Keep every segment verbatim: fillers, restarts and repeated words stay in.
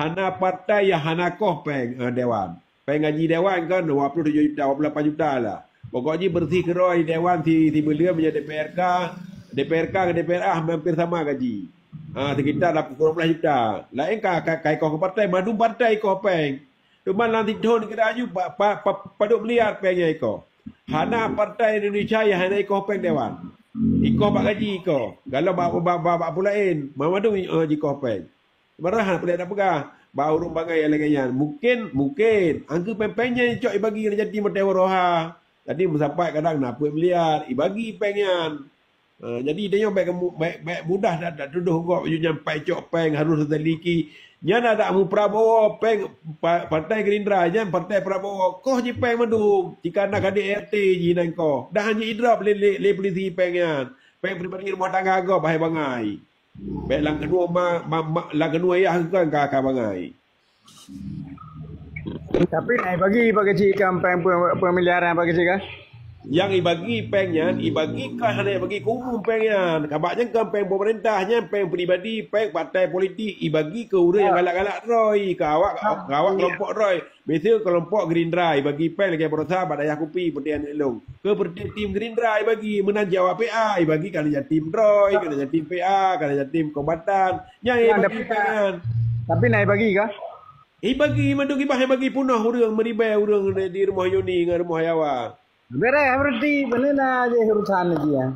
Hana partai nyang hana koh péng, eh, dewan. Péng gaji dewan kan dua puluh tujuh juta, dua puluh lapan juta lah. Pokok jih beureuséh keudroe dewan si, si Beuleuem meunyoe D P R K, D P R K ngon D P R A hampir sama gaji. Ha, sekitar lapan belas juta. Laén ka, ka, ka ikoh keu partai, mandum partai ikoh péng. Teuma lam sithon kira aju pa, pa, pa, padub miliar péng nyang ikoh. Hana partai Indonesia nyang hana ikoh péng dewan. Ikoh bak gaji ikoh. Galom bak, bak, bak, bak peue laén, mandum, eh, jikoh péng. Sebenarnya hana peue tapeugah bak ureuëng bangai nyang lagée nyan. Mungkin, mungkin angkeu péng-péng nyan cok ibagi keu yatim watée uroe ha. Jadi meusapat kadang na peuet miliar ibagi péng nyan. Ha, jadi tanyoe bék, bék, bék mudah that, that tudoh gob nyan pai cok péng harus terselidiki. Nyan ada mu Prabowo péng pa, Partai Gerindra nyan Partai Prabowo koh jipéng mandum. Jika na kadek R T ji nan koh dah hana idrop lé, lé, lé polisi péng nyan. Péng pribadi rumah tangga gob bahai bangai. Bék lam keunoe ma, ma, ma, lam keunoe yah kan ka, ka bangai. Tapi na ibagi bak keuchik kan péng pe-, pemeliharaan bak keuchik kan? Nyang ibagi péng nyan, ibagi kan hana ibagi keu umum péng nyan. Kabak nyan kan péng pemerintah nyan, péng pribadi, péng partai politik, ibagi keu ureuëng nyang galak-galak droe, keu awak, keu awak kelompok droe. Biasa kelompok Gerindra ibagi péng lagée baroesa bak dayah kupi peuti aneuëk lôn. Keu peuti tim Gerindra ibagi meunan Jawa P A ibagi kana jatim droe, kana jatim P A, kana jatim kombatan. Nyang ibagi péng nyan. Tapi na ibagi kah? Ibagi mandum ibah ibagi punoh ureuëng meuribée ureuëng di rumoh Yuni ngon rumoh Yawa. Bereh berhenti beuna na je urusan lagi ya.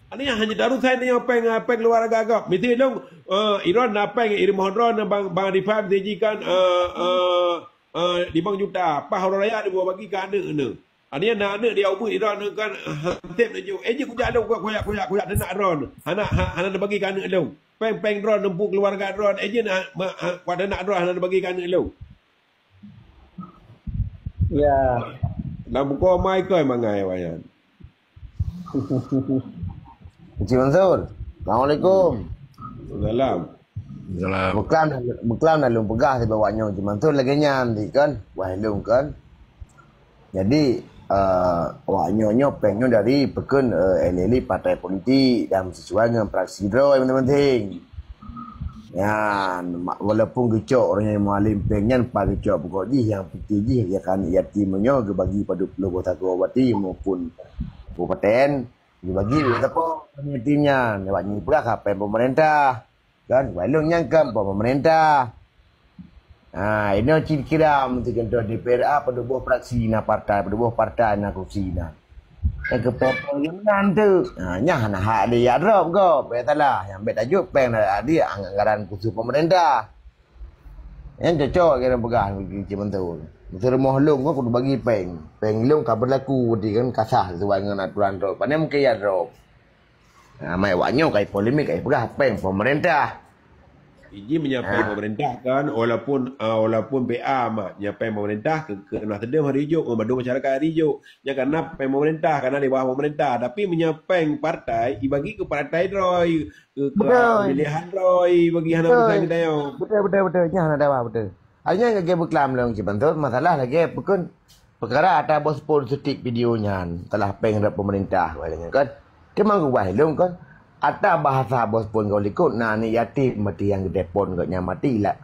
Ani hanya taruh saya ni péng péng luar agak-agak. Mesti dong uh, Iran na péng irmoh drone bang bang Rifai mesti jikan uh, uh, uh, lima juta. Pah orang raya dia bagi ke anak ni. Ani na anak dia ubut Iran kan hansip ni ju. Eh je kujak dong kuyak kuyak kuyak kuyak denak drone. Anak ha- hana bagi ke anak dong. Péng péng drone nempu keluarga drone. Eh je na ma- ha- kuat denak drone hana bagi ke anak dong. Ya. Lam buku mai koi mangai wayan. Encik Mansur. Assalamualaikum. Salam. Salam. Muklam, muklam dah lôn peugah sibak awak nyoe Encik Mansur lagée nyan di kan. Wah lôn kan. Jadi uh, awak nyoe nyoe péng nyoe dari pekeun uh, elit-elit partai politik dan sesuai dengan praksi droe penting-penting. Nyan, walaupun geucok ureuëng nyang mualem péng nyan pa geucok pokok jih nyang piti jih ya kan yatim meunyoe geubagi padub ploh boh sagoe bati maupun kabupaten geubagi sapo yatim nyan awak nyan peugah ka péng pemerintah kan walaupun nyan kan péng pemerintah. Ha, inoe cit kira meuti contoh D P R A padub boh praksi na partai padub boh partai na kursi na. Nyang keu péng-péng jaminan tu. Ha, nyan hana hak dia jak drop gob. Bék salah. Nyang bék tajok péng na dia anggaran khusus pemerintah. Nyan cocok kira peugah Encik Mansur. Beutôi rumoh lôn kan kudu bagi péng. Péng lôn ka berlaku berarti kan kasah sesuai dengan aturan drop. Pane mungkin ya drop. Ha, mai awak nyoe kai polemik kai peugah péng pemerintah. Iji meunyampaikan pemerintah kan walaupun uh, walaupun B A mak nyampaikan pemerintah ke ke Nasdem hari jok ngon bandum masyarakat hari jok. Nya karena péng pemerintah karena di bawah pemerintah tapi meunyampaikan partai ibagi ke partai droe ke ke pemilihan droe bagi hana urusan kita yo. Betul betul betul. Nya hana dawa betul. Hanya lagi berkelam lagi bantu masalah lagi pekun Peukara ata boh seupôt seutik video nyan, salah péng rot peumeurintah, wahai lôn kan. Teuma geuwah lôn kan. Ata bahasa boh seupôt goh likot na aneuk yatim mati nyang geuteupon gobnyan mati lah.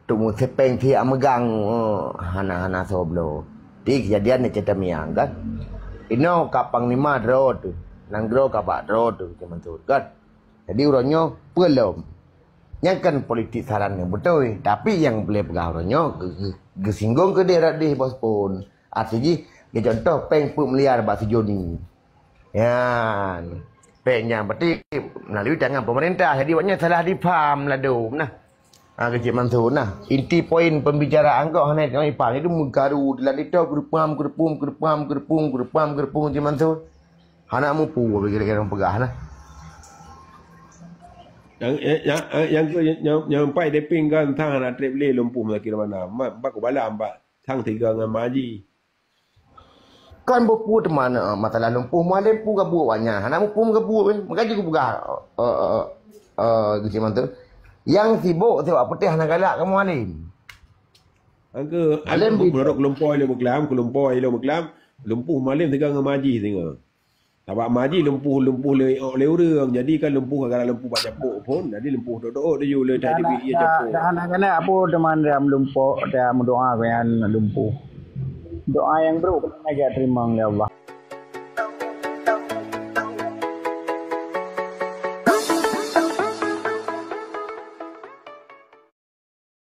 Teuma seupéng siak meugang, eh, hana-hana soe bloe. Di keujadian di Cetamiang kan. Inoe ka panglima droe teuh, nanggroe ka bak droe teuh, Cik Mansur kan. Jadi uroe nyoe peue lom. Nyan kan politik saran nyang beutôi, tapi nyang lé peugah uroe nyoe geu- geu- geusinggong keudeh rot deh boh seupôt. Arti jih, geucontoh péng peuet miliar bak si Joni. Nyan. Péng nyan berarti melalui tangan pemerintah. Jadi awaknyan salah dipaham ladôm nah. Ha, keu Cik Mansur nah. Inti poin pembicaraan kok hana tengok ipaham. Jadi meugaru dilan itu geureupeum, geureupeum, geureupeum, geureupeum, geureupeum, geureupeum Cik Mansur. Hana mupu kira-kira peugah nah. Nyang nyang nyang nyang nyang empat deping kan tang hana trép lé lumpuh meusakit mana. Mak bak kubala empat tang tiga ngon maji. Kan beupeu teuma na masalah lumpuh mualem pu gabuek awaknyan. Hana muphom gabuek weh. Maka jih kupeugah, eh, eh, eh, eh, Gusti Mantu. Yang sibuk siwak putih hana galak keu mualem. Angke mualem alem di- Berok kelompok ilo beklam, kelompok ilo beklam, lumpuh mualem singa ngon maji singa. Sabab maji lumpuh-lumpuh lé, lé ureuëng. Jadi kan lumpuh gara-gara lumpuh bak japôk phôn. Jadi lumpuh dok-dok laju lé that Dah teubiet dah japôk. Dah nak kena apa teman dia melumpok dia mendoa kan lumpuh. Doa yang buruk kena terima oleh Allah.